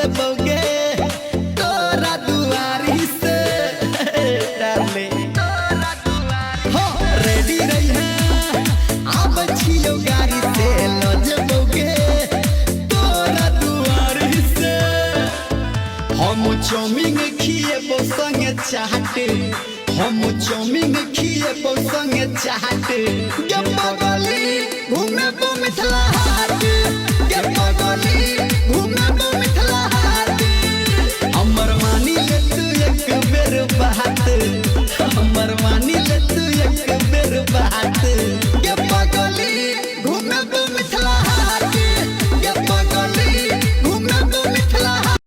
जेबौगे तोरा दुआरी से। डार्लिंग हो रेडी रही है, आब छियौ गाड़ी से ल जेबौगे तोरा दुआरी से। हम चाउमीन खिएबौ संगे चाट, हम चाउमीन खिएबौ संगे चाट। गे पगली, घुमेबौ मिथिला हाट। गे पगली।